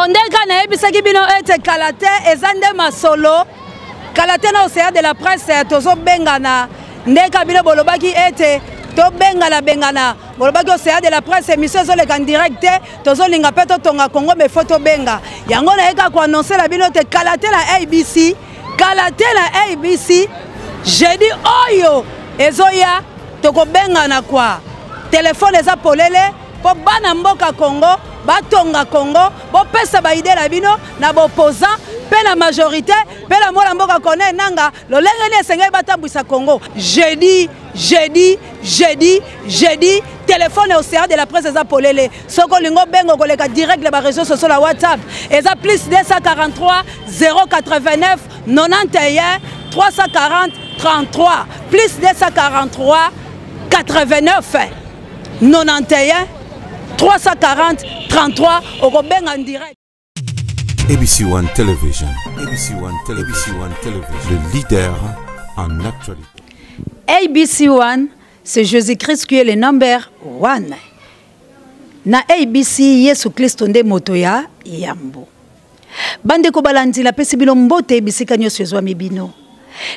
Ndenge nayebisaki bino ete kala te eza nde masolo kala te na Océan de la Presse tozobengana. Ndenge bino bolobaki ete tobengana bengana, bolobaki Océan de la Presse émission ezoleka en direct te, tozolinga mpe totonga Congo, mais faut tobenga yango. Nayeka koannonce na bino te kala te na ABC, kala te na ABC, jeudi oyo ezoya tokobengana kwa telefone eza polele mpo bana mboka Congo batonga Congo. Bopesa baidées na bino na baopposant mpe na majorité mpe na mwana mboka Corneille Nanga, lolenge nini esengeli batambwisa Congo. Jeudi, jeudi, jeudi, jeudi, telefone Océan de la Presse eza polele. Soki olingi obenga, koleka direct na baréseau sociaux na WhatsApp, eza plus 243 089 91 340 33, plus 243 89 91 340 33, okobenga en direct. ABC One Television, ABC One Television, ABC One Television, le leader en actualité. ABC One, c'est Jésus-Christ qui est le number one. Na ABC, Yesu Kristo nde moto ya yambo. Bandeko balandi, napesi bino mbote bisika nyonso ezwami bino.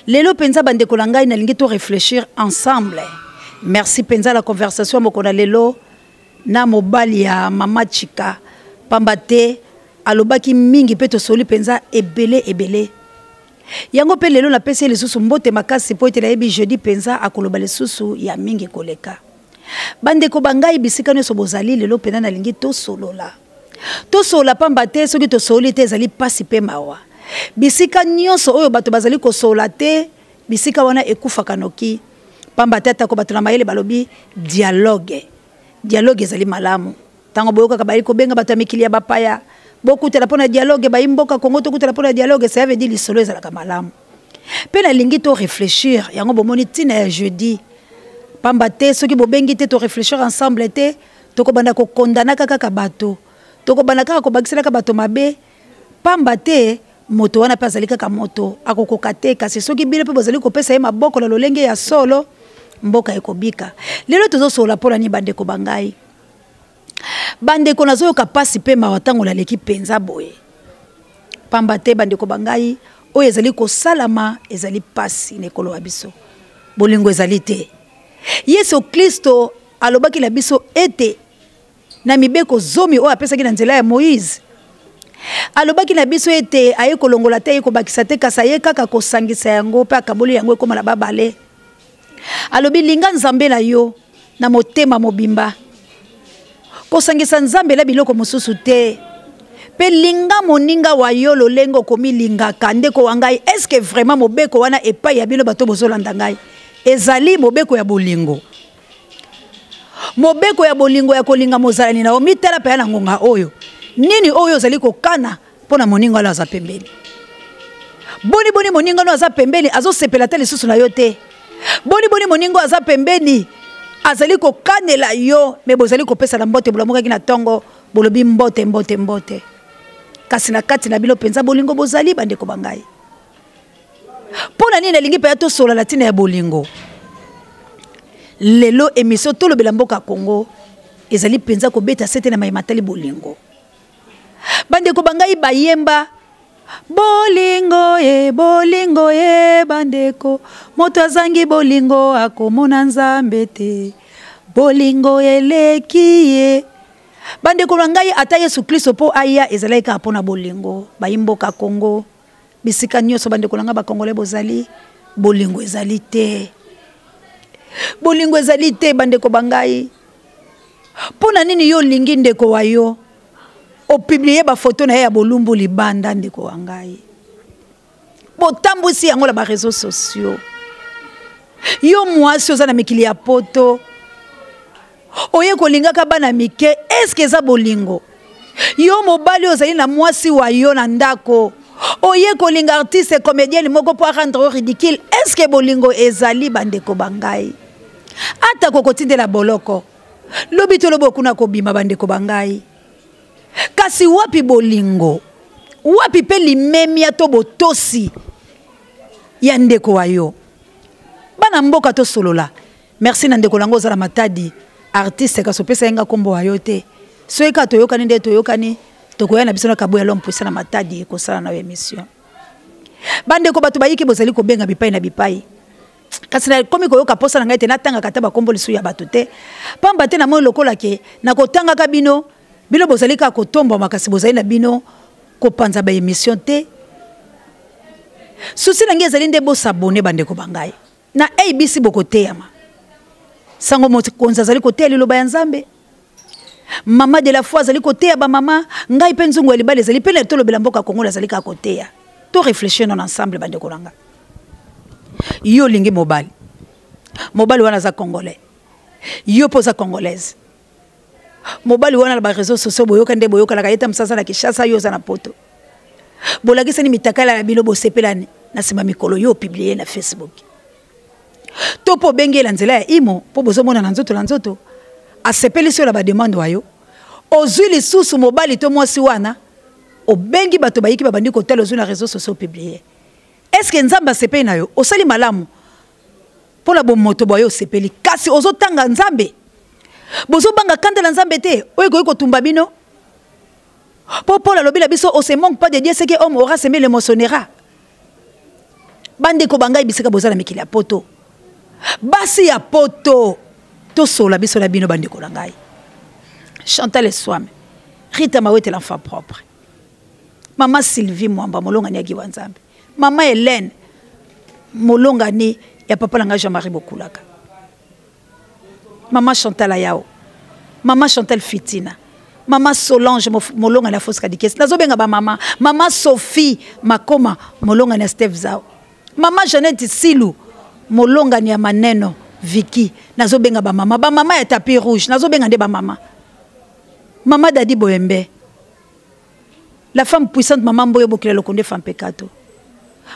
Lelo mpenza, bandeko na ngai, nalingi to réfléchir ensemble. Merci mpenza la conversation moko na lelo na mobali ya mama Chika, pamba te alobaki mingi mpe tosoli mpenza ebele ebele. Yango mpe lelo napesi ye lisusu mbote makasi mpo ete nayebi jeudi mpenza akoloba lisusu ya mingi koleka. Bandeko bangai, bisika nyonso bozali, lelo mpenza nalingi tosolola, tosolola, pamba te soki tosololi te ezali mpasi mpe mawa. Bisika nyonso oyo bato bazali kosolola te, bisika wana ekufaka noki, pamba te atako bato na mayele balobi dialogue, dialogue ezali malamu. Ntango boyokaka bayi kobenga bato ya mikili ya bapaya, bokutana mpo na dialogue, bayi mboka Kongo tokutana mpo na dialogue, ça veut dire lisolo ezalaka malamu. Mpe nalingi to réfléchir yango. Bomoni ntina ya jeudi, pamba te soki bobengi te, to réfléchir ensemble te, tokobanda kokondanaka kaka bato, tokobanda kaka kobakiselaka bato mabe, pamba te moto wana mpe azali kaka moto, akokoka te. Kasi soki bino mpe bozali kopesa ye maboko na lolenge ya solo, mboka ekobika. Lelo tozosolola mpo na nini, bandeko bangai? Bandeko, nazoyoka mpasi mpe mawa ntango naleki mpenza boye, pamba te, bandeko bangai, oyo ezali kosalama ezali mpasi na ekolo ya biso. Bolingo ezali te. Yesu Kristo alobaki na biso ete na mibeko 10 oyo apesaki na nzela ya Moïse, alobaki na biso ete aye kolongola te, aye kobakisa te, kasi aye kaka kosangisa yango mpe akaboli yango ekóma na babale. Alobi: linga Nzambe na yo na motema mobimba, kosangisa Nzambe na biloko mosusu te, mpe linga moninga wa yo lolenge okomilingaka. Ndeko wa ngai, est-ce vraiment mobeko wana epai ya bino bato bozolanda ngai ezali mobeko ya bolingo, mobeko ya bolingo ya kolinga mozalani na yo? Mitala mpenza na ngonga oyo, nini oyo ozali kokana mpo na moninga wana aza pembeni? Boni boni moninga oyo aza pembeni azosepela te lisusu na yo te? Boni boni moninga oyo aza pembeni azali kokanela yo, me bozali kopesana mbote? Bolamukaki na ntongo, bolobi mbote, mbote, mbote, kasi na kati na bino mpenza bolingo bozali? Bandeko bangai, mpo na nini nalingi mpenza tosolola na ntina ya bolingo lelo? Émission Tolobela Mboka Congo ezali mpenza kobeta sete na mayema tali bolingo. Bandeko bangai, bayemba bolingo ye, bolingo ye. Bandeko, moto azangi bolingo akomona Nzambe te. Bolingo eleki ye. Bandeko na ngai, ata Yesu Kristo mpo aya ezalaki kaka mpo na bolingo. Bayi mboka Kongo, bisika nyonso bandeko na ngai bakongole bozali, bolingo ezali te, bolingo ezali te. Bandeko bangai, mpo na nini yo olingi ndeko wa yo opublier bafoto na ye ya bolumbu libanda? Ndeko wa ngai, botambwisi yango na baréseaux sociaux. Yo mwasi oza na mikili ya poto, oye kolingaka bana mike, eske eza bolingo? Yo mobali ozali na mwasi wa yo na ndako, oye kolinga artiste comédienne moko mpo arendre yo ridicule, eske bolingo ezali? Bandeko bangai, ata kokotindela boloko lobi tolobi okuna kobima. Bandeko bangai, kasi wapi bolingo? Wapi mpe limemia to botosi ya ndeko wa yo? Bana mboka, tosolola. Merci na ndeko nango oza na Matadi, artiste, kasi opesa ye nga nkombo wa yo te. Soki kaka toyokani nde toyokani. Tokoya na biso na Kabuya l'homme puissant na Matadi kosala na émission. Bandeko bato bayiki bozali kobenga bipai na bipai. Kasi nakomi koyoka posa na ngai te natangaka ata bakombo lisusu ya bato te. Pamba te namoni lokola ke nakotangaka bino, bino bozali kaka kotombwama kasi bozali na bino kopanza ba émission te. Souci na ngai ezali nde bosabone bandeko ba ngai. Na ABC bokoteyama. Sango mokonzi azali koteya liloba ya Nzambe. Mama de la foi azali koteya ba mama, ngai pe nzungu ya libala ezali pe na tolobela mboka Congo azali kaka koteya. To réfléchir non ensemble bandeko na nga. Yo olingi mobali. Mobali wana aza congolais. Yo pe oza congolaise. Mobali wana na ba réseaux sociaux boyoka nde boyokalaka ye ta mosasa na Kinshasa yo oza na poto. Bolakisani mitakala ya bino bosepelani na sima mikolo yo publier na Facebook. To po bengi la nzela ya imo po bozomona na nzoto na nzoto asepelisi yo na ba demande wa yo. Ozwi lisusu mobali to mwasi wana obengi bato bayiki babandi kotala ozwi na réseaux sociaux publier. Est-ce que Nzambe asepeli na yo? Osali malamu mpo na bomoto bwa yo osepeli, kasi ozotanga Nzambe. Bozobanga kanda na Nzambe te oyo ekoki kotumba bino. Po Paul alobi na biso, on se manque pas de Dieu, ce que homme aura semé le moissonnera. Bandeko bangai bisika boza na mikili ya poto, basi ya poto, tosola biso na bino bandeko na ngai. Chantal Eswame, Rita Mawete l'enfant propre, Mama Sylvie Mwamba molongani ya Giwa Nzambe, Mama Hélène molongani ya papa na ngai Jean-Marie Bokulaka, Mama Chantal Ayao, Mama Chantal Fitina, Mama Solange molongani ya Fosca Dikesi, nazobenga ba mama, Mama Sophie Makoma molongani ya Steve Zao, Mama Jeannette Silu molongani ya Maneno Vicky, nazobenga ba mama, ba mama ya tapis rouge, nazobenga nde ba mama. Mama Dadi Boyembe, la femme puissante, mama Mboyo Bokila Lokonde Fampekato,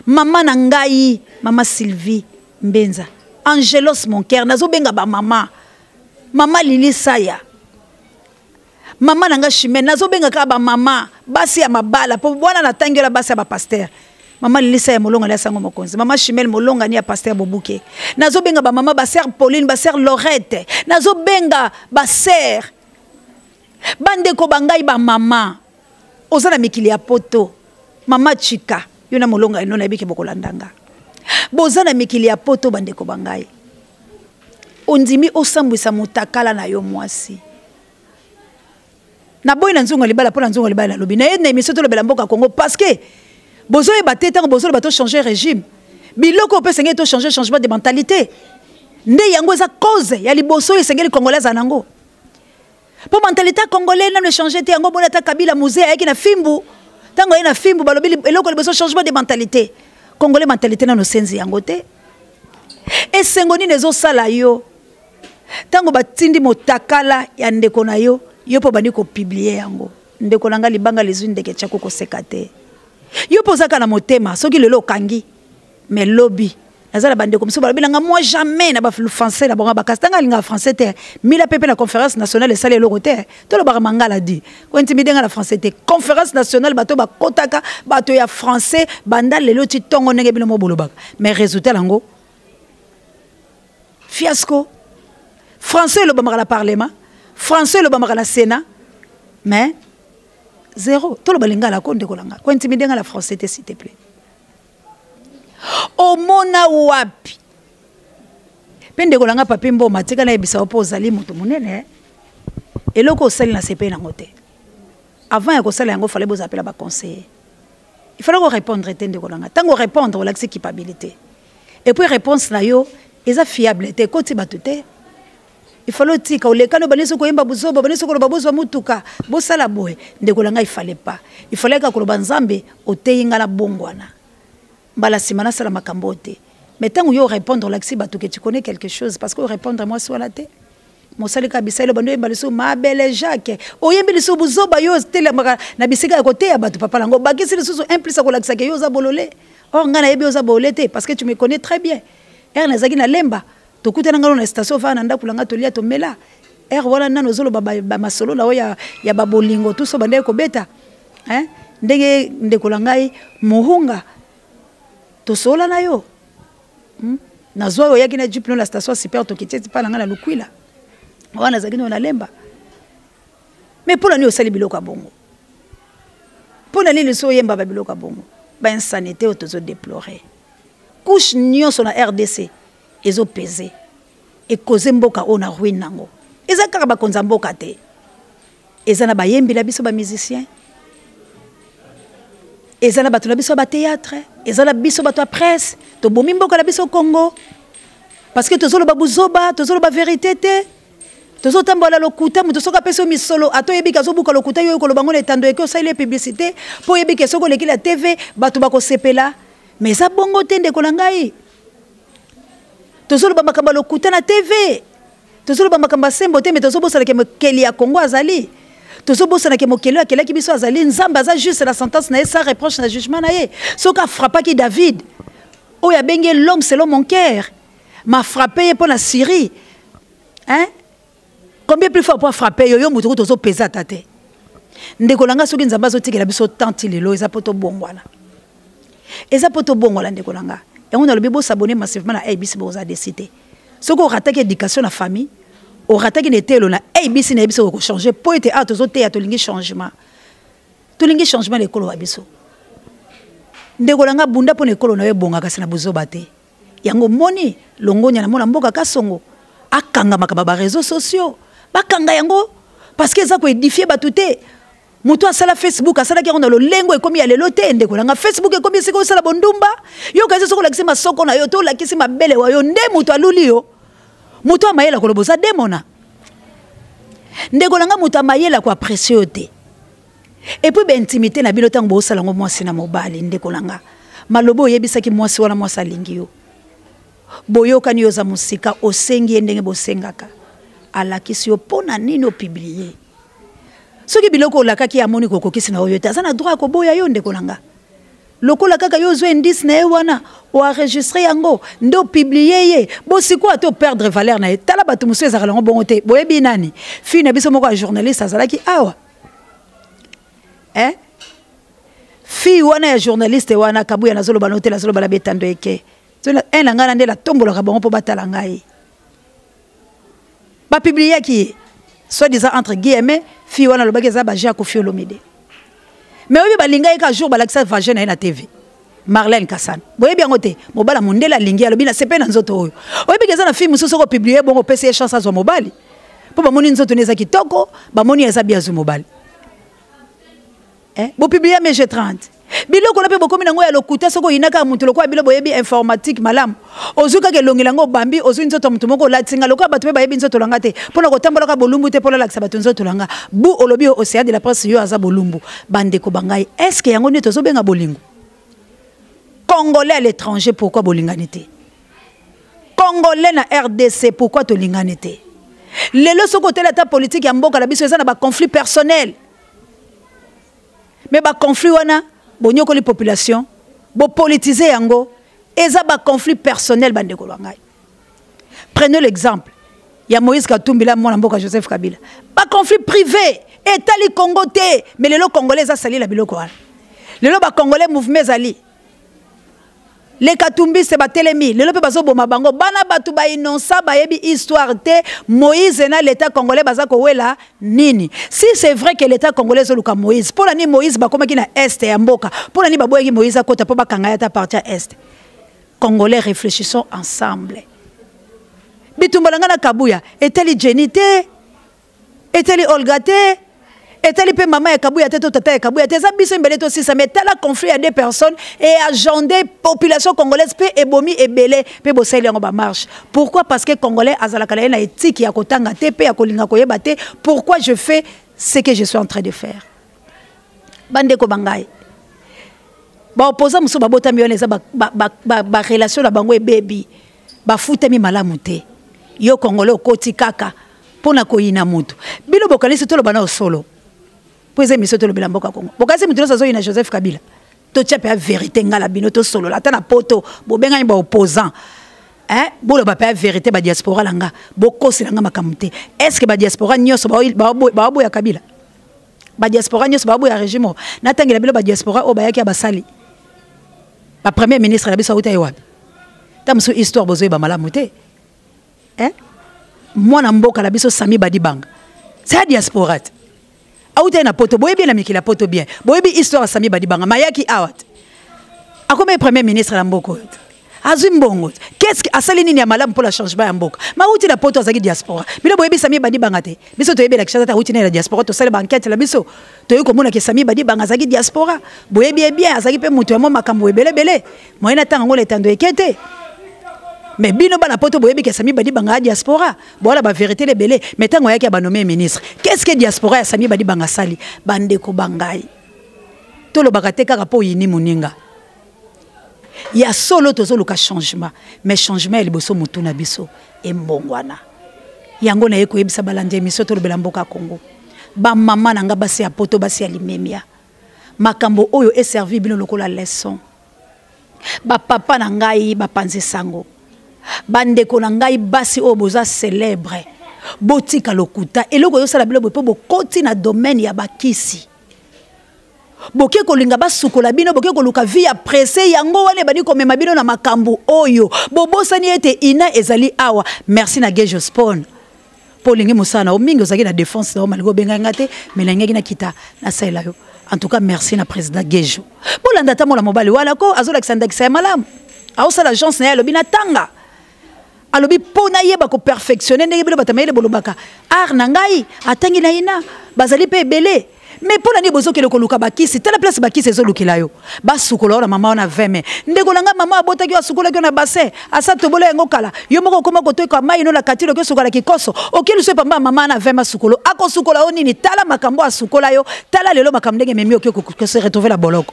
mama na ngai, mama Sylvie Mbenza, Angelos mon cœur, nazobenga ba mama, mama Lili Saya, mama na nga Chimène, nazobenga kaka ba mama, basi ya mabala, po wana natangi ola basi ya ba pasteur. Mama Lili Saya molonga ya sango mokonzi, mama Chimène molonga ni ya pasteur Bobuke, nazobenga ba mama, ba sœur Pauline, ba sœur Lorette, nazobenga ba sœur bandeko ba ngai ba mama, oza na mikili ya poto, mama Chika, yo na molonga eno nayebi ke bokolanda nga. Boza na mikili ya poto bandeko ba ngai. Ondimi osambwisa motakala na yo mwasi. Naboyi na nzungu ya libala mpo na nzungu ya libala nalobi na ye na émission tolobela mboka Congo parce que bozoyeba te ntango bozoloba to changer régime. Biloko oyo mpe esengeli to changer, changement de mentalité. Nde yango eza cause ya liboso oyo esengeli congolais azala nango. Po mentalité congolais nanu echanger te, yango bona ta Kabila Mzee ayaki na fimbu. Tango aye na fimbu balobi eloko liboso changement de mentalité. Congolais mentalité nanu senzi yango te. Esengo nini ezosala yo tango batindi motakala ya ndeko na yo, yo po bandi ko publier yango. Ndeko na nga libanga lizwi ndeke tshako koseka te. Yo po ozaka na motema soki lelo okangi mais lobi naza na bandeko mosusu balobi na nga moi jamais na ba français na bango bakasi tanga alingaka français te. Mila pepe na conférence nationale esali eloko te, tolobaka mangala di ko intimide nga na français te. Conférence nationale bato bakotaka bato ya français banda lelo ti tongo ndenge bino mo bolobaka, mais résultat nango fiasco. Français elobamaka na parlement, français elobamaka na sénat, mais zéro. Toloba lingala ko ndeko na nga, ko intimide nga na français te s'il te plaît. Omona wapi pe ndeko na nga Papi Mboma, tika nayebisa yo mpo ozali moto monene, eloko osali na sepeli nango te. Avant ya kosala yango fallait bozala pe na ba conseiller. Il fallait ko répondre te ndeko na nga. Tango répondre olakisi culpabilité. Et puis réponse na yo eza fiable te, ekoti bato te. Il fallait otika olekani obandi soki koyemba buzoba, obandi soki koloba bozwa mutuka, bosala boye. Ndeko na nga, il fallait pas. Il fallait kaka koloba Nzambe oteyi nga na bongwana. Mbala sima nasala makambo te. Mais tango yo répondre olakisi bato que tu connais quelque chose parce que répondre moi swala te. Mosali ka bisalo bando yemba lisu mabele Jacques. Oyembi lisu buzoba yo telemaka na bisika ya koteya bato papa lango. Bakisi lisusu un plus akolakisa ke yo oza bolole. Or nga nayebi oza bolole te parce que tu me connais très bien. Er nazaki na Lemba. Tokutana ngalo na station va na ndako langa tolia tomela. Er wana nano ozoloba ba masolo na oya ya ba bolingo tout so bande kobeta. Hein? Ndenge ndeko la ngai muhunga tosola na yo. Nazwa oyo yaki na jeep na station super tokitie pa na ngai na Lukwila. Wana nazalaki na Lemba. Mais pour la nuit osali biloko ya bongo. Mpo na nini lisusu oyemba ba biloko ya bongo? Ba insanité oyo tozo déplorer. Couche nyonso na RDC ezo peser. Ekoze mboka oyo na ruine nango. Eza kaka bakonzi ya mboka te. Eza na bayembi na biso ba musiciens. Eza na bato na biso ya ba théâtre, eza na biso bato ya presse, tobomi mboka na biso Congo. Parce que tozoloba buzoba, tozoloba vérité te. Tozotambola lokuta, moto soki apesi yo misolo, ata oyebi ke azobuka lokuta, yo okoloba ngo na etando eke osaleli ye publicité, mpo oyebi ke soki oleki na TV, bato bakosepela. Mais eza bongo te ndeko na ngai. Tozoloba makambo ya lokuta na TV. Tozoloba makambo ya sembo te, mais tozobosana ke mokeli ya Congo azali. Tozobosana ke mokeli oyo akelaki biso azali. Nzambe aza juste na sentence na ye, sans reproche na jugement na ye. Soki afrappaki David, oyo abengi ye l'homme selon mon cœur, ma frappé ye mpo na Syrie. Hein? Combien plus fort pour frapper yo, yo moto kutu ozopeza ata te. Ndeko na nga, soki Nzambe azotikela biso temps ti lelo, eza po tobongwana. Eza po tobongwana ndeko na nga. Yango nalobi bo s'abonner massivement na ABC, boza décider. Soki orataki éducation na famille, orataki na etelo na ABC na biso ko changer po ete a tozoteya tolingi changement. Tolingi changement na ekolo ya biso. Ndeko na nga, bunda po na ekolo na yo ebongaka kasi na buzoba te. Yango moni longonya na mona mboka Kasongo akangamaka ba réseaux sociaux, bakanga yango parce que eza ko édifier bato te. Moto asala Facebook asalaki yango na lolengo ekomi ya lelo te ndeko na nga. Facebook ekomi esika osala bondumba, yo kasi soki olakisi masoko na yo to olakisi mabele wa yo nde moto aluli yo. Moto amayela koloba oza demona. Ndeko na nga, moto amayela ko apprécier yo te. Et puis ba intimité na bino tango bosala ngo mwasi na mobali ndeko na nga. Malobo oyebisaki mwasi wana mwasi alingi yo. Boyokani yo za musika osengi ye ndenge bosengaka. Alakisi yo pona nini o publier. Soki biloko olakaki amoni kokokisi na oyo te, aza na droit ya koboya yo ndeko na nga. Lokola kaka yo ozwa indice na ye wana, o enregistrer yango, nde o publier ye. Bo sikoyo ata o perdre valeur na ye. Tala bato mosusu ezalaka nango bongo te. Boyebi nani? Fille na biso moko ya journaliste azalaki awa. Hein? Fille wana ya journaliste wana Kabuya nazoloba no te, nazoloba na betando eke. Zona un na ngai na nde la tombolaka bango po batala ngai. Ba publiaki ye. Soit disant entre guillemets, fille wana alobaki eza ba jeu ya Koffi Olomide. Mais oyebi balinga ye ka jour balakisa vagin na ye na TV. Marlène Kassan. Boyebi yango te, mobala mondele alingi alobi na sepe na nzoto oyo. Oyebi ke eza na fille mosusu soko publier bongo opesi ye chance azwa mobali. Po bamoni nzoto ne eza kitoko, bamoni eza bien azwi mobali. Eh, bo publier mes G30. Biloko na pe bokomi nango ya lokuta soko oyinaka mutu lokola bino boyebi informatique malamu. Ozwi kaka elongi nango obambi, ozwi nzoto ya mutu moko olati nga lokola bato pe bayebi nzoto na nga te. Pona kotambolaka bolumbu te pona olakisa bato nzoto na nga. Bu olobi yo Océan de la presse yo aza bolumbu. Bandeko ba ngai, est-ce que yango nde tozobenga bolingo? Congolais à l'étranger pourquoi bolingani te? Congolais na RDC pourquoi tolingani te? Lelo soko otali ata politique ya mboka na biso eza na ba conflits personnels. Mais ba conflits wana bonyokoli population, bo politiser yango, eza ba conflits personnels bandeko ba ngai. Prenez l'exemple ya Moïse Katumbi la mwana mboka Joseph Kabila. Ba conflits privés etali Congo te, mais lelo Congolais eza sali la biloko wana. Lelo ba Congolais mouvement ezali. Les Katumbistes batelemi, lelo pe bazoboma bango. Bana batu ba innocent bayebi histoire te. Moïse na l'État congolais baza kowela nini? Si c'est vrai que l'État congolais ezoluka Moïse, pona nini Moïse bakomaki na est ya mboka? Pona nini baboyaki Moïse akota po bakanga ye ata partie ya est? Congolais, réfléchissons ensemble. Bitumba na nga na Kabuya etali Jenny te, etali Olga te, etali pe mama ya Kabuya te to tata ya Kabuya te, eza biso mbele to sisa. Mais tala conflit ya deux personnes et agender population congolaise pe ebomi ebele pe bosali yango ba marche. Pourquoi? Parce que congolais azalaka na ye na éthique ya kotanga te pe ya kolinga koyeba te. Pourquoi je fais ce que je suis en train de faire? Bandeko bangai, ba opposants mosusu babotami wana eza ba relation na bango ebebi, bafutami malamu te. Yo congolais okoti kaka mpona koyina moto. Bino bokanisi toloba na osolo po eza émission tolobela mboka Congo. Bokanisi moto nyonso azoyina Joseph Kabila? Totia mpe ya vérité ngala bino tosolola ata na poto bobengani ba opposant. Hein? Boloba mpe ya vérité ba diaspora na nga, bokosela nga makambo te. Est-ce que ba diaspora nyonso baoboya Kabila? Ba diaspora nyonso baoboya régime oyo? Natangela bino ba diaspora oyo bayaki ya basali. Ba premier ministre na biso auta ye wapi? Ta mosusu histoire bozoyeba malamu te. Hein? Mwana mboka na biso Sami Badibanga. C'est la diaspora te. Awutaki na poto, boyebi ye na mikili ya poto bien, boyebi histoire ya Sami Badibanga, mayaki awa te, akomi premier ministre na mboka oyo te, azwi mbongo te. Qu'est-ce que asali nini ya malamu mpo na changement ya mboka? Mawuti na poto, azalaki diaspora. Bino boyebi Sami Badibanga te, biso toyebi na Kinshasa te. Awuti na diaspora, tosali baenquête na biso, toyebi komona ke Sami Badibanga azalaki diaspora. Boyebi ye bien, azalaki mpe moto ya mwa makambo ebelebele, moye na ntango yango na etando eke te. Mais bino bana poto boyebi ke Sami Badibanga ya diaspora, boala bavérité ebele. Mais ntango ayaki ya banommer ministre, qu'est ce que diaspora ya Sami Badibanga asali? Bandeko bangai, tolobaka te kaka mpo oyini moninga ya solo. Tozoluka changement, mais changement ya liboso, motu na biso embongwana. Yango naye koyebisa balandi émission Tolobela Mboka Congo, bamama na nga basi ya poto, basi ya limemia, makambo oyo eservi bino lokola leçon. Bapapa na ngai bapanzi sango, bandeko na ngai basi oyo boza célèbre, botika lokuta. Eloko ezosala bino boye mpo bokoti na domaine ya bakisi, boke kolinga basukola bino, boke koluka vie ya presse. Yango wana ebandi komema bino na makambo oyo. Bobosani ete ina ezali awa. Merci na Gejo Spon mpo olingi mosala na yo mingi. Ozalaki na défense na yo malgré obengaki nga te, mais nalingaki nakita nasalela yo. En tout cas, merci na président Gejo. Bolanda ata mwana mobali wana ko azolakisa ndakisa ya malamu. Aosala agence na ye, alobi natanga, alobi mpo nayeba koperfectionner ndenge bino bato mayele bolobaka art na ngai. Atangi na ina, bazali mpe ebele. Mais mpo na nini bozokende koluka bakisi? Tala place bakisi ezolukela yo. Basukola yo na mama wana 20 mai. Ndeko na ngai, mama abotaki yo, asukolaki yo na bassin, asa tobola yango kala. Yo moko okoma kotoyeka mai no na katilo, oki osukola kikoso, oki liso epamba ya mama wana 20 mai. Sukolo akosukola yo nini? Tala makambo asukola yo, tala lelo makambo ndenge ememi, oki kose retrouver na boloko,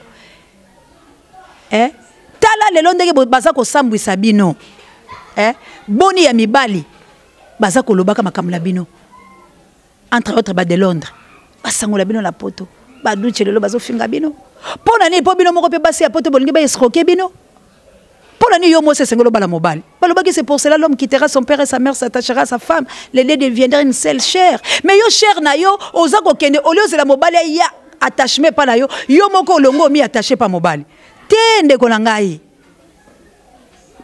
eh? Tala lelo ndenge baza kosambwisa bino, eh? Boni ya mibali baza kolobaka makambo na bino, entre autres ba de Londres, basangola bino na poto, baduce lelo bazofinga bino. Mpo na nini? Mpo bino moko mpe basi ya poto bolingi baescroquer bino. Mpo na nini yo mwasi esengeli obala mobali? Balobaki: "C'est pour cela l'homme quittera son père et sa mère, s'attachera à sa femme, les deux deviendront une seule chair." Mais yo, chair na yo oza kokende olie, ozela mobali aya attachement epa na yo. Yo moko olongo omi attaché pa mobali te. Ndeko na ngai,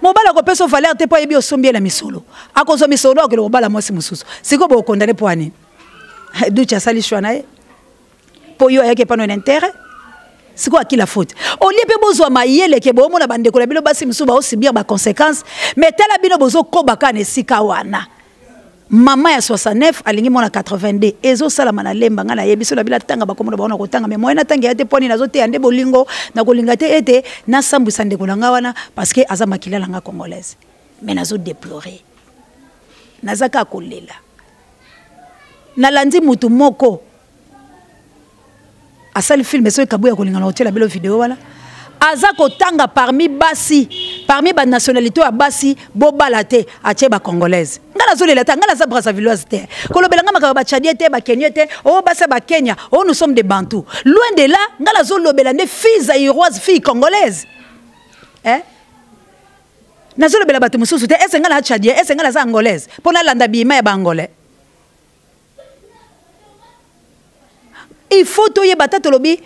mobali akopesa valeur te mpo ayebi osombi ye na misolo. Akozwa misolo, akende kobala mwasi mosusu. Sikoyo bokondane mpo ani? Duce asali choix na ye mpo yo ayaki epano na intérêt. Sikoyo akila faute olie mpe bozwa mayele ke boomona bandeko na bino basi mosusu baosubir baconséquence. Mais tala bino, bozokoba kaka na esika wana. Mama ya 69 alingi mwana 82. Ezosalama na Lemba. Ngai nayebi so na bino atanga bakomona bango na kotanga, mais moyen natanga ya te. Mpo nini? Nazoteya nde bolingo. Nakolinga te ete nasambwisa ndeko na ngai wana parce que aza makila na ngai congolaise. Mais nazodéplorer, naza kaka kolela. Nalandi mutu moko asali film, soki Kabuya kolinga na kotiela bino video wana, aza kotanga parmi basi, parmi banationalité ya basi bobala te, atie bacongolaise. Ngai nazolela te, ngai naza brazzavilloise te. Kolobela ngai makambo bachadien te, bakenya te, o oh, basi ya bakenya, o oh, nous sommes des Bantu, loin de là. Ngai nazolobela nde fille zaïroise, fille congolaise, eh? Nazolobela bato mosusu te. Ese ngai na tchadien, ese ngai naza angolaise mpo nalanda bima ya baangolais? Il faut toyeba, ata tolobi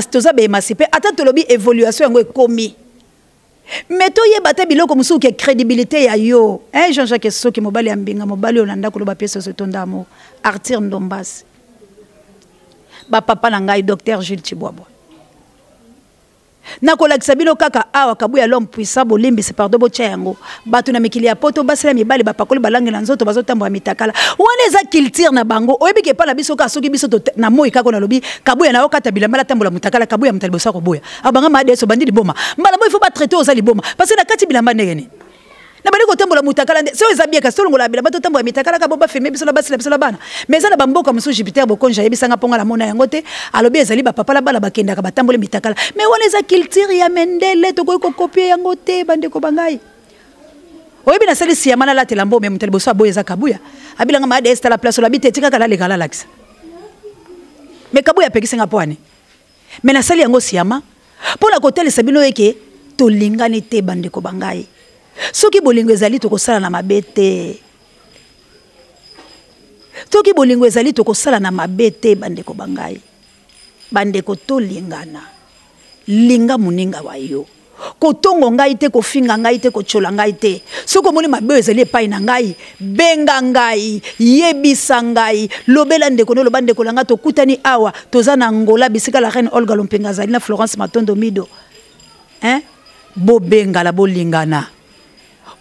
toza baémancipé, ata tolobi évolution yango ekomi, mais toyeba te biloko mosusu ke crédibilité ya yo, hein? Jean-Jacques Soki, mobali ya mbinga, mobali oyo na ndako loba pièce oyo etonda amour. Arthur Ndombasi, bapapa na ngai, docteur Jules Chibwabwa, nakolakisa bino kaka awa. Kabuya l'homme puissant, bolimbisi, pardon, botya yango. Bato na mikili ya poto, basi na mibali bapakoli balangi na nzoto, bazotambola mitakala. Wana eza culture na bango. Oyebi ke epa na biso, kaka soki biso na moi kaka nalobi Kabuya na okata bilamba, natambola mutakala, Kabuya moto liboso akoboya, abanga madeso bandi liboma. Mbala mo il faut batraiter oza liboma parce que na kati bilamba ndenge nini na bali kotambola mutakala nde soki eza bien? Kasi tolongola bilamba, totambola mitakala ka bo bafilmer biso na basi na biso na bana. Mais eza na bamboka mosusu, Jupiter Bokonji ayebisanga mponga na mona yango te, alobi ezali bapapa na bana bakendaka batamboli mitakala. Mais wana eza culture ya mendele, tokoki kocopier yango te. Bandeko bangai, oyebi nasali siyama, nalatela mbo me moto liboso aboyi eza Kabuya. Abilanga maade estala place olabi te, tikaka naleka nalakisa. Mais Kabuya apekisinga mpo ani? Mais nasali yango siyama mpo na kotalisa bino eke tolingani te. Bandeko bangai, soki bolingo ezali, tokosala na mabe te. Soki bolingo ezali, tokosala na mabe te. Bandeko bangai, bandeko, tolingana. Linga moninga wa yo. Kotongo ngai te, kofinga ngai te, kotyola ngai te. Soki omoni mabe oyo ezali epai na ngai, benga ngai, yebisa ngai, lobela ndeko no, loba ndeko na ngai, tokutani awa, toza na Angola, bisika la reine Olga Lompenga azali na Florence Matondo Mido. Hein? Bobengala, bolingana.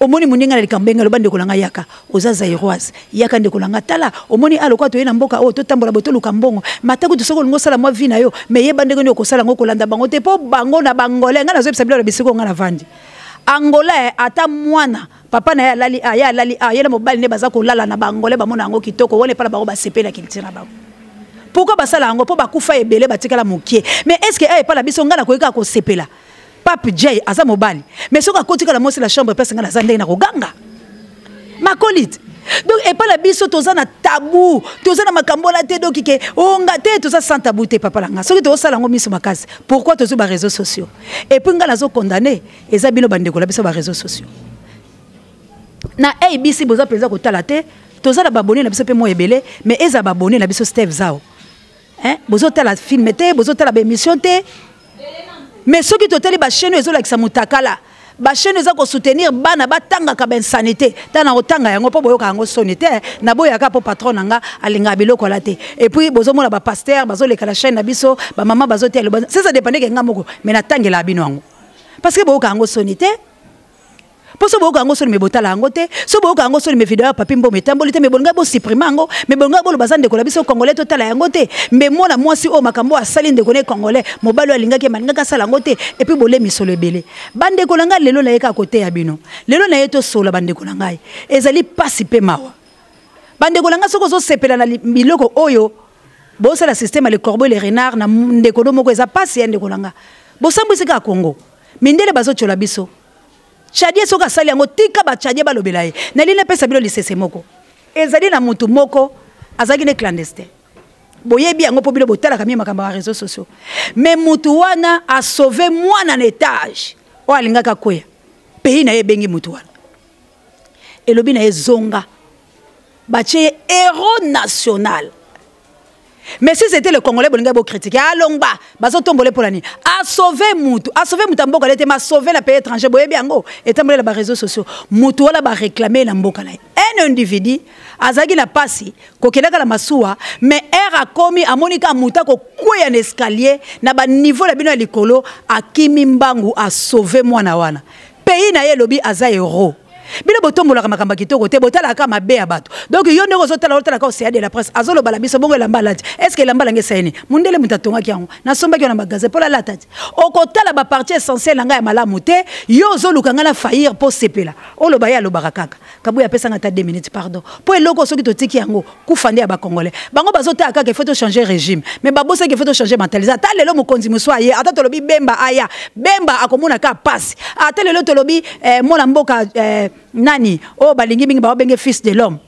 Omoni moninga na likambo, benga, loba ndeko na ngai, yaka, oza zairoise, yaka ndeko na ngai, tala, omoni a lokola toye na mboka oyo, totambola boye, toluka mbongo. Mata kutu soki olingi osala mwa vie na yo, mais yeba ndenge nini okosala yango, kolanda bango te, mpo bango na bangolais, ngai nazoyebisa bino na bisika oyo ngai navandi. Angolais, ata mwana, papa na ye alali a, ye alali a, ye na mobali nde baza kolala na bangolais, bamona yango kitoko, wana epai na bango basepela culture na bango. Pourquoi basala yango? Mpo bakufa ebele, batikala mokie. Mais est-ce que awa epai na biso, ngai nakoki kaka kosepela? Pape Jay aza mobali, mais soki akoti kala mwasi la chambre place ngai naza ndenge na koganga makolite. Donc epai na biso toza na tabou, toza na makambo wana te. Donc ke onga te, toza sans tabou te. Papa na nga, soki tozosala yango miso makasi, pourquoi tozwi ba réseaux sociaux? Et puis ngai nazo condamner eza bino bandeko na biso ba réseaux sociaux na ABC, boza mpenza kotala te. Toza na babone na biso mpe mwa ebele, mais eza babone na biso Steve Zao, hein? Bozotala film te, bozotala baémission te. Mais soki totali bachaîne oyo ezolakisa motakala, bachaîne eza kosoutenir bana batangaka bainsanité, ta na kotanga yango mpo boyoka yango soni te. Naboyaka mpo patron na nga alingaka biloko ala te. Et puis bozomona bapaster bazoleka na chaîne na biso, bamama bazoteya, ça dépende ke nga moko, mais natangelaka bino yango parce que boyoka yango soni te. Mpo so boyoka yango soni, me botala yango te. So boyoka yango soni, me video ya papi mboma etamboli te, me bolingai bosupprime yango, me bolingai boloba aza ndeko na biso congolais, totala yango te. Me mwana mwasi oyo, makambo oyo asali ndeko na ye congolais, mobali oyo alingaki ye, malingaki asala yango te. Et puis bole misolo ebele. Bandeko na ngai, lelo naye kaka koteya bino, lelo naye tosola. Bandeko na ngai, ezali pasi mpe mawa. Bandeko na ngai, soki ozosepela na biloko oyo bosala, système ya le corbeau et le renard na ndeko no moko, eza pasi ya ndeko na nga. Bosambwisi kaka Congo, mindele bazotyola biso. Tchadien soki asali yango, tika batchadien balobela ye. Nalingi napesa bino lisese moko. Ezali na motu moko azalaki ne clandestin, boyebi yango mpo bino botalaka mingi makambo ya réseaux sociaux. Mais motu wana asauve mwana na étage oyo alingaki akweya. Pays na ye ebengi motu wana, elobi na ye zonga, batie ye héros national. Mais si c'était le Congolais, bolinga bocritique alongba, bazotombola mpo na nini? Asauve mutu, asauve mutu ya mboka lete, ma sauve na pays étranger. Boyebi yango etambolela baréseaux sociaux. Mutu wana baréclame na mboka na ye. Un individu azalaki na pasi, kokendaka na masuwa, mais aire akomi, amoni kaka motu akokweya na escalier na baniveau na bino ya likolo, akimi mbangu, asauve mwana wana. Pays na ye elobi aza héros. Bino botombolaka makambo ya kitoko te, botalaka mabe ya bato. Donc yo ndenge ozotala, otalaka Océan de la Presse azolobala biso bongo, elamba alati, est ce que elamba lange esayeni? Mondele moto atongaki yango, nasombaki yo na magasin mpo lalata ti. Okotala bapartie essentielle na ngai ya malamu te. Yo ozoluka ngai na faillir mpo sepela, oloba ye alobaka kaka. Kabuya apesanga ata 2 minutes, pardon, mpo eloko soki totiki yango, kufa nde ya bacongolais. Bango bazotala kaka il faut tochanger régime, mais babosaki il faut tochanger mentalité. Ata lelo mokonzi mosu aye, ata tolobi Bemba aya, Bemba akomona kaka pasi. Ata lelo tolobi mwana mboka nani oyo balingi mingi, baobenge fils de l'homme,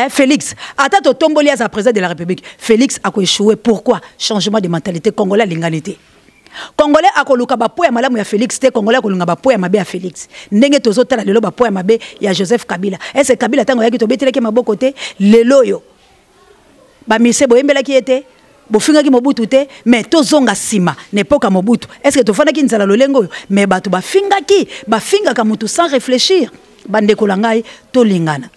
Félix, ata totomboli aza président de la République, Félix akoéchouer. Pourquoi? Changement de mentalité. Congolais alingani te. Congolais akoluka bapo ya malamu ya Félix te, Congolais akolinga bapo ya mabe ya Félix. Ndenge tozotala lelo bapo ya mabe ya Joseph Kabila, ese Kabila ntango ayaki, tobetelaki maboko te. Lelo oyo bamise boyembelaki ye te, bofingaki Mobutu te. Mais tozonga nsima na époque ya Mobutu, est ce que tofandaki nzala lolenge oyo? Mais bato bafingaki, bafingaka motu sans réfléchir. Bandeko na ngai, tolingana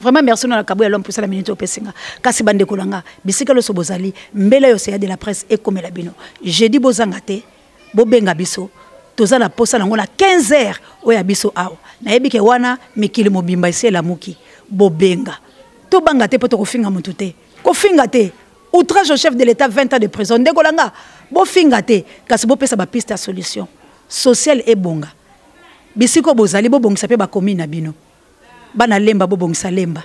vraiment. Merci na kabo ya l'homme pusa la minute opesinga. Kasi bandeko na nga, bisika nyonso bozali, mbela yo Océan de la Presse ekomela bino jeudi, bozanga te, bobenga biso. Toza na posa nango na 15 heures oyo ya biso awa. Nayebi ke wana mikili mobimba esi elamuki. Bobenga, tobanga te mpo tokofinga motu te. Kofinga te, outrage au chef de l'État, 20 ans de prison. Ndeko na nga, bofinga te, kasi bopesa bapiste ya solution sociale ebonga bisika oyo bozali. Bobongisa mpe bacommune na bino. Bana Lemba, bobongisa Lemba.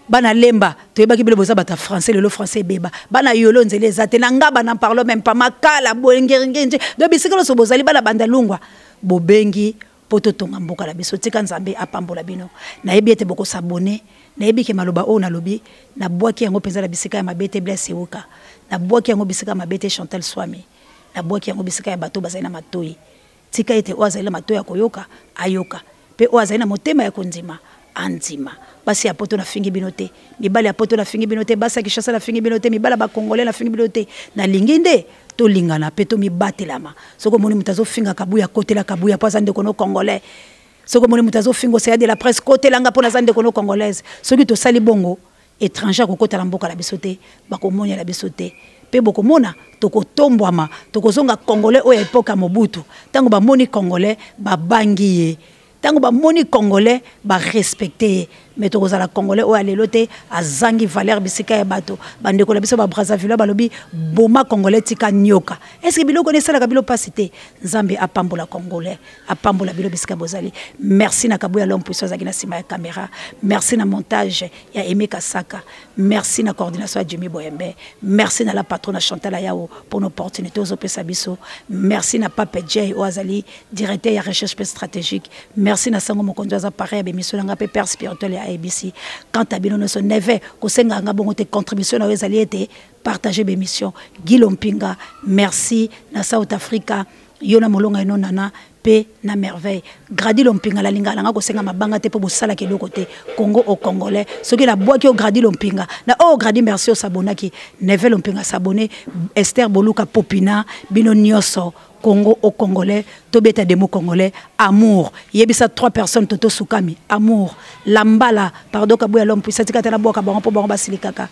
Bana Lemba, toyebaki bino boza bato ya français, lelo français ebeba. Bana Yolo, nzela eza te. Na Ngaba, n'en parlons même pas. Makala boye, Ngeringenje, donc bisika nyonso bozali, bana Bandalungwa, bobengi mpo totonga mboka na biso. Tika Nzambe apambola bino. Nayebi ete bokosabone. Nayebi ke maloba oyo nalobi, nabwaki yango mpenza na bisika ya mabe te. Blaise Ewuka, nabwaki yango bisika ya mabe te. Chantal Swami, nabwaki yango bisika ya bato bazali na matoi. Tika ete oyo azali na matoi ya koyoka ayoka, mpe oyo azali na motema ya kondima. Andima. Basi ya poto nafingi bino te, mibali ya poto nafingi bino te, basi ya Kinshasa nafingi bino te, mibali ya ba Congolais nafingi bino te. Nalingi nde tolingana mpe tomibatelama. Soki omoni moto azofinga Kabuya, kotela Kabuya mpo aza ndeko no Congolais. Soki omoni moto azofinga Océan de la presse, kotela nga mpo naza ndeko no Congolaise. Soki tosali bongo, étranger akokota na mboka na biso te, bakomonela biso te. Mpe bokomona tokotombwama, tokozonga Congolais oyo ya epoque ya Mobutu. Ntango bamoni Congolais, babangi ye. Tango ba moni congolais ba respecter ye, mais tokozala congolais oyo ya lelo te azangi valeur bisika ya bato. Bandeko na biso ba Brazzaville balobi boma congolais tika nyoka. Est-ce que biloko wana esalaka bino pasi te? Nzambe apambola congolais, apambola bino bisika bozali. Merci na Kabuya l'homme puissant azalaki na sima ya camera. Merci na montage ya Aimé Kasaka. Merci na coordination ya Jimmy Boyembe. Merci na la patronne Chantal Ayao pour l'opportunité ozopesa biso. Merci na Pape Jay oyo azali directeur ya recherche pe stratégique. Merci na sango mokonzi aza pareil ya bemission nanga pe père spirituel ya ABC. Quant à bino nyonso neve kosenga nga bongo te contribution na yo ezali ete partager bemission. Guy Lompinga, merci na South Africa yo na molonga eno nana pe na merveille. Grady Lompinga la linga nanga kosenga mabanga te po bosalaka eloko te. Congo au Congolais soki na bwaki o Grady Lompinga na oh Grady merci o s'abonnaki. Neve Lompinga s'abonner, Esther Boluka Popina bino nyonso Congo au Congolais, tobeta demo Congolais, amour. Yebisa trois personnes toto sukami, amour. Lambala, pardon kabuya l'homme puissant tika tala boka bango po bango basilikaka.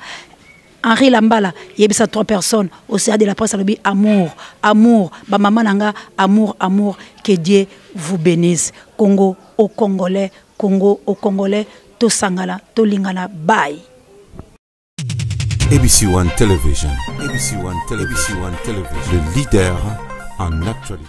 Henri Lambala, yebisa trois personnes au CA de la presse alobi amour, amour, ba maman nanga amour, amour, que Dieu vous bénisse. Congo au Congolais, Congo au Congolais, tosangana, tolingana, bye. ABC One Television, ABC One Television, ABC One Television, le leader en actualité.